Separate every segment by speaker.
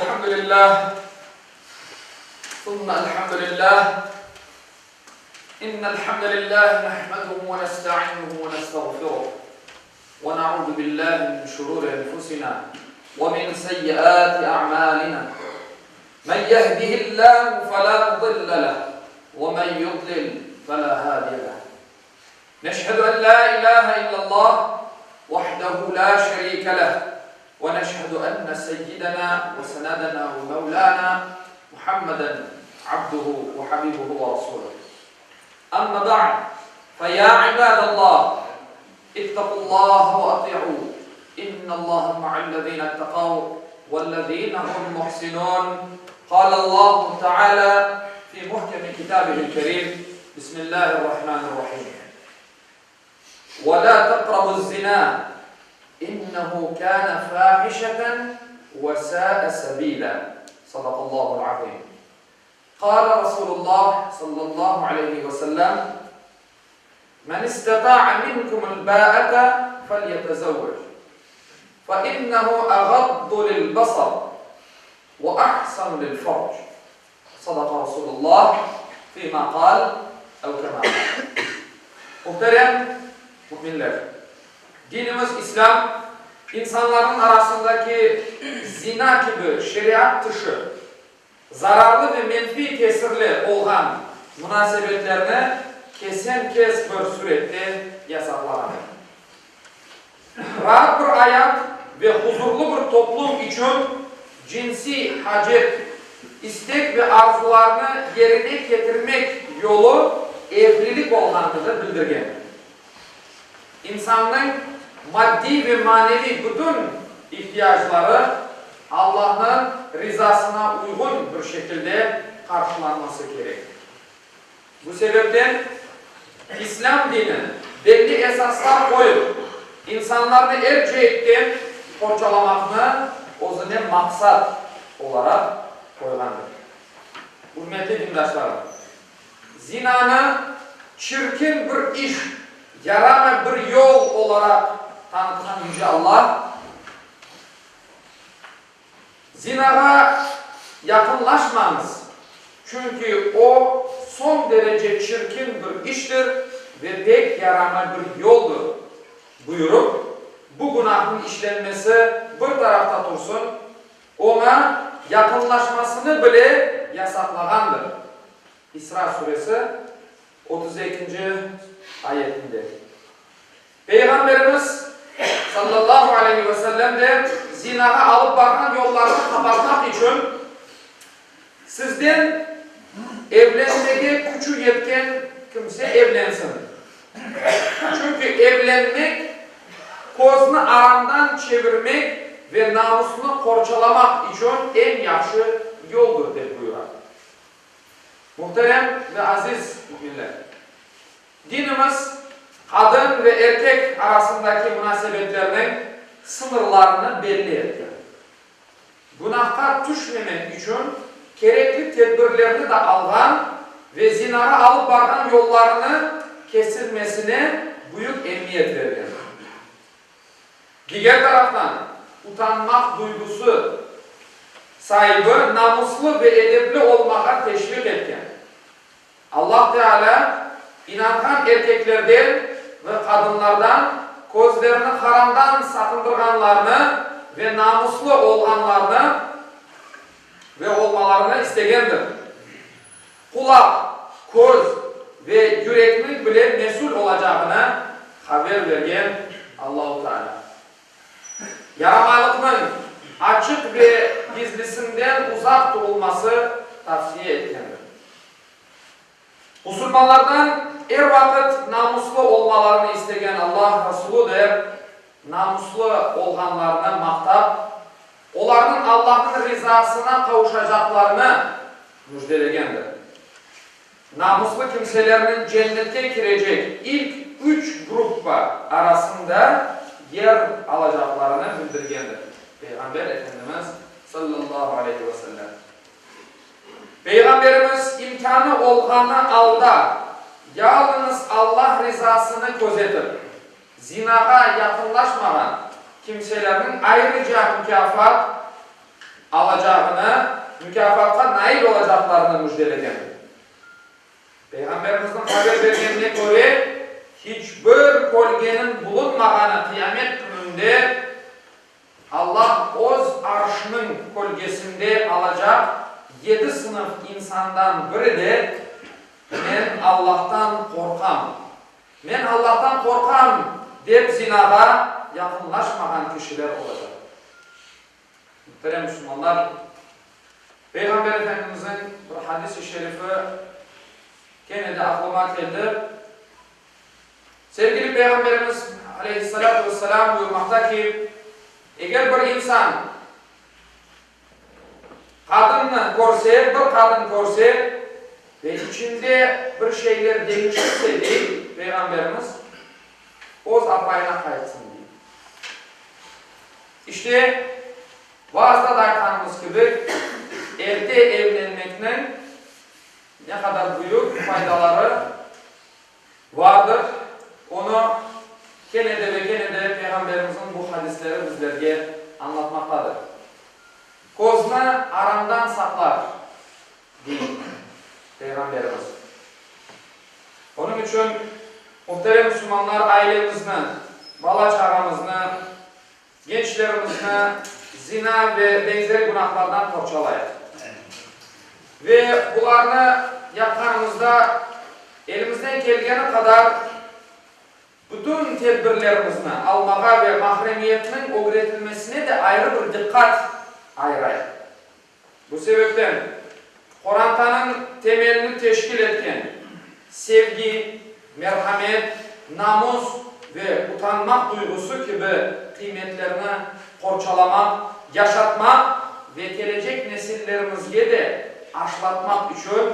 Speaker 1: الحمد لله ثم الحمد لله إن الحمد لله نحمده ونستعينه ونستغفره ونعوذ بالله من شرور أنفسنا ومن سيئات أعمالنا من يهده الله فلا مضل له ومن يضلل فلا هادي له نشهد أن لا إله إلا الله وحده لا شريك له ونشهد أن سيدنا وسندنا ومولانا محمدا عبده وحبيبه ورسوله أما بعد فيا عباد الله اتقوا الله وأطيعوه إن الله مع الذين اتقوا والذين هم محسنون قال الله تعالى في محكم كتابه الكريم بسم الله الرحمن الرحيم ولا تقربوا الزنا إنه كان فاحشة وساء سبيلا صدق الله العظيم قال رسول الله صلى الله عليه وسلم من استطاع منكم الباءة فليتزوج فإنه أغض للبصر وأحسن للفرج صدق رسول الله فيما قال أو كما قال Muhterem müminler! Dinimiz İslâm, insanlarnıñ arasındaki zina kibi şeriat tışı, zararlı ve menfiy tesirli olğan munasebetlerni kesen-kes bir sürette yasaqlağan. Raat bir ayat ve huzurlı bir toplum içün cinsiy hacet, istek ve arzularnı yerine ketirmek yolu evlilik olğanını bildirgen. İnsannıñ maddiy ve maneviy bütün ihtiyacları Allahnıñ rizasına uyğun bir şekilde qarşılanması kerek. Bu sebepten İslâm dini belli esaslar qoyıp, insanlarnı er ceetten qorçalamaqnı özüne maqsat olaraq qoyğandır. Ürmetli dindaşlarım! Zinanı çirkin bir iş, yaramay bir yol olaraq tanıtqan Yüce Allah, Zinağa yaqınlaşmañız, çünki o soñ derece çirkin bir iştir ve pek yaramay bir yoldır, buyurıp, bu günahnıñ işlenmesi bir tarafta tursın, oña yaqınlaşmasını bile yasaqlağandır. İsra suresi, otuz ekinci ayetinde. Peyğamberimiz, sallallahu aleyhi ve sellem, de zinağa alıp barğan yollarnı qapatmaq içün, Sizden evlenmege küçü yetken kimse evlensin. Çünki evlenmek, közni aramdan çevirmek ve namusnı qorçalamaq içün eñ yahşı yoldur, dep buyura. Muhterem ve aziz müminler! Dinimiz qadın ve erkek arasındaki munasebetlerniñ sıñırlarını belli etti. Günahqa tüşmemek içün kerekli tedbirlerni de alğan ve zinağa alıp barğan yollarını kesilmesine büyük emiyet bergen. Diger taraftan, utanmaq duygusı saibi namuslı ve edepli olmağa teşviq etken. Allah Tealâ inanğan erkeklerden ve qadınlardan közlerini haramdan saqındırğanlarnı ve namuslı olğanlarnı ve olmalarını istegendir. Qulaq, köz ve yürekniñ bile mesül olacağını haber bergen Allahu Tealâ. Yaramaylıqnıñ açıq ve gizlisinden uzaq turulması tavsiye etkendir. Musulmanlardan er vaqıt namuslı olmalarını istegen Allah Resulü de namuslı olğanlarnı maqtap, olarnıñ Allahnıñ rizasına qavuşacaqlarını müjdelegendir. Namuslı kimselerniñ cennetke kirecek ilk üç gruppa arasında yer alacaqlarını bildirgendir Peyğamber Efendimiz, sallallahu aleyhi ve sellem. Peyğamberimiz imkânı olğanı alda yalıñız Allah rizasını közetip, zinağa yaqınlaşmağan kimselerniñ ayrıca mukâfat. Alacağını, mukâfatqa nail olacaqlarını müjdelegen. Peyğamberimizniñ haber bergenine köre, hiç bir kölgeniñ bulunmağanı Qıyamet kününde Allah Öz Arşınıñ kölgesinde alacaq yedi sınıf insandan biri de, Men Allahtan qorqam, men Allahtan qorqam, dep zinağa yaqınlaşmağan kişiler olacaq. Muhterem musulmanlar, Peyğamber Efendimizniñ bir hadis-i şerifi kene de aqlıma keldi. Sevgili Peyğamberimiz aleyhissalâtu vesselâm buyurmaqta ki, Eger bir insan qadınnı körse, bir qadın körse ve içinde bir şeyler deñişirse, dey Peyğamberimiz, öz apayına qaytsın, dey. İşte, vaazda da aytqanımız kibi, erte evlenmekniñ ne qadar büyük faydaları vardır, onı kene de ve kene de Peyğamberimizniñ bu hadisleri bizlerge añlatmaqtadır. Közni aramdan saqlar, dey Peyğamberimiz. Onıñ içün, muhterem musulmanlar, ailemizni, bala-çağamıznı, gençlerimizni zina ve benzeri günahlardan qorçalayıq. Ve bularnı yapqanımızda elimizden kelgeni qadar bütün tedbirlerimizni almağa ve mahremiyetniñ ögretilmesine de ayrı bir diqqat ayırayıq. Bu sebepten, qorantanıñ temelini teşkil etken sevgi, merhamet, namus ve utanmaq duyğusı kibi qıymetlerni qorçalamaq, yaşatmaq ve kelecek nesillerimizge de aşlatmaq içün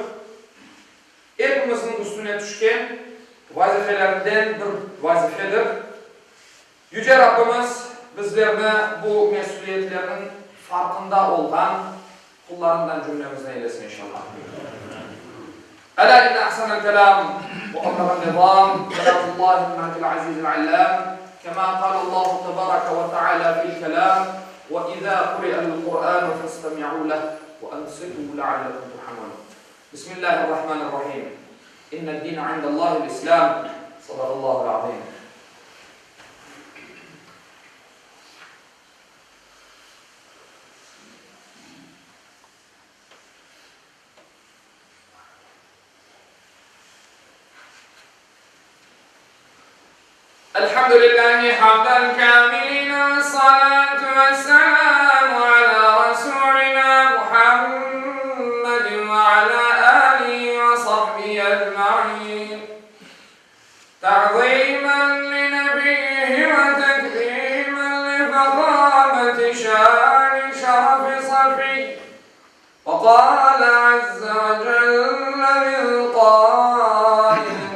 Speaker 1: epimizniñ üstüne tüşken vazifelerinden bir vazifedir. Yüce Rabbimiz bizlerni bu mesüliyetlerniñ farqında olğan qullarından cümlemizni eylesin inşallah. Elâ inne ahsenel kelâm ve ablağen nizâm kelâmullâhil melikil azîzil allâm kemâ kâlellâhu tebâreke ve teâlâ fil kelâm ve izâ kuri'el Kur'ânu festemi'û leh ve ansitû leallekum turhamûn. Bismillâhirrahmânirrahîm. İnned-dîne indellâhil İslâm. Sadaqallâhul azîm.
Speaker 2: Elhamdülillahi hamden kamilin ve salatu ve selamu ala rasulina Muhammedin ve ala alihi ve sahbihi ecmain. Ta'zimen li nebiyyihi ve tekrimen li fehameti şani şerefi safiy. Ve qâle azze ve celle min qâilin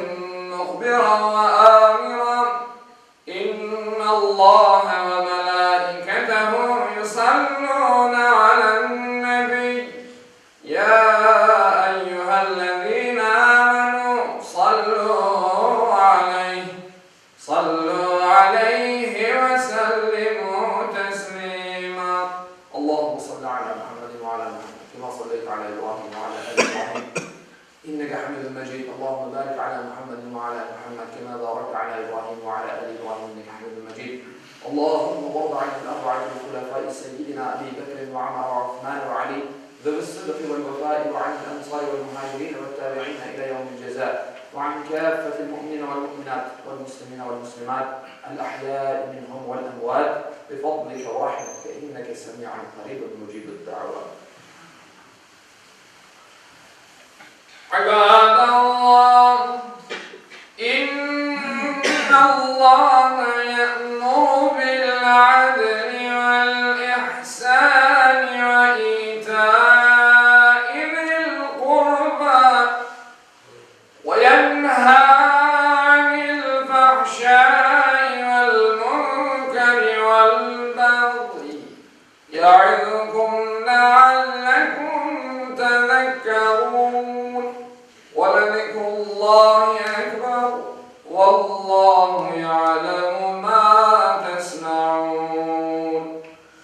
Speaker 2: muhbiran ve âmiran, İnnallâhe ve melâiketehu yusallûne alen-nebiy, yâ eyyühellezîne âmenû sallû aleyh, sallû aleyhi ve sellimû teslîmâ.
Speaker 1: Allahümme salli ala Muhammedin ve ala Muhammed, kema salleyte ala İbrahim ve ala ali İbrahim, inneke hamidun mecid. Allahümme barik ala Muhammedin ve ala Muhammed, kema barakte ala İbrahim ve ala ali İbrahim, inneke hamidun mecid. Allahümme varda anil arba'atil hulefai seyyidina Ebi Bekrin ve Ömer ve Osman ve Ali, zevi's-sıdqi ve'l-vefai ve anil ensari ve'l-muhacirin ve't-tabi'in ila yevmil ceza ve an kâffetil mu'minine ve'l-mu'minat ve'l-muslimine ve'l-muslimat el-ahyai minhum ve'l-emvat bifadlike ve rahmetike inneke semi'un qaribun mucibud-da'avat.
Speaker 2: İbadallah, İnnallaha ye'muru bil-adli vel-ihsani ve ita'i zil-qurba ve yenha anil-fahşai vel-munkeri vel-bagyi Ya'izukum leallekum tezekkerun Ve lezikrullahi ekber Vallahu ya'lemu ma tesna'un.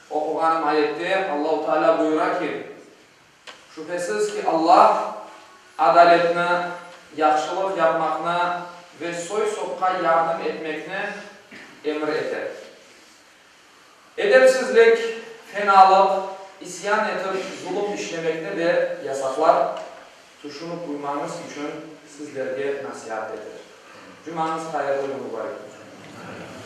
Speaker 1: Oquğanım ayette Allahu. Taalâ buyura ki, Şübhesiz ki, Allah adaletni, yahşılıq yapmaqnı ve soy-sopqa yardım etmekni emir eter. Edepsizlik, fenalıq, isyan etip zulum işlemekni de yasaqlar, tüşünip uymañız içün sizlerge nasiat eter. Cumañız hayırlı ve mubarek olsun.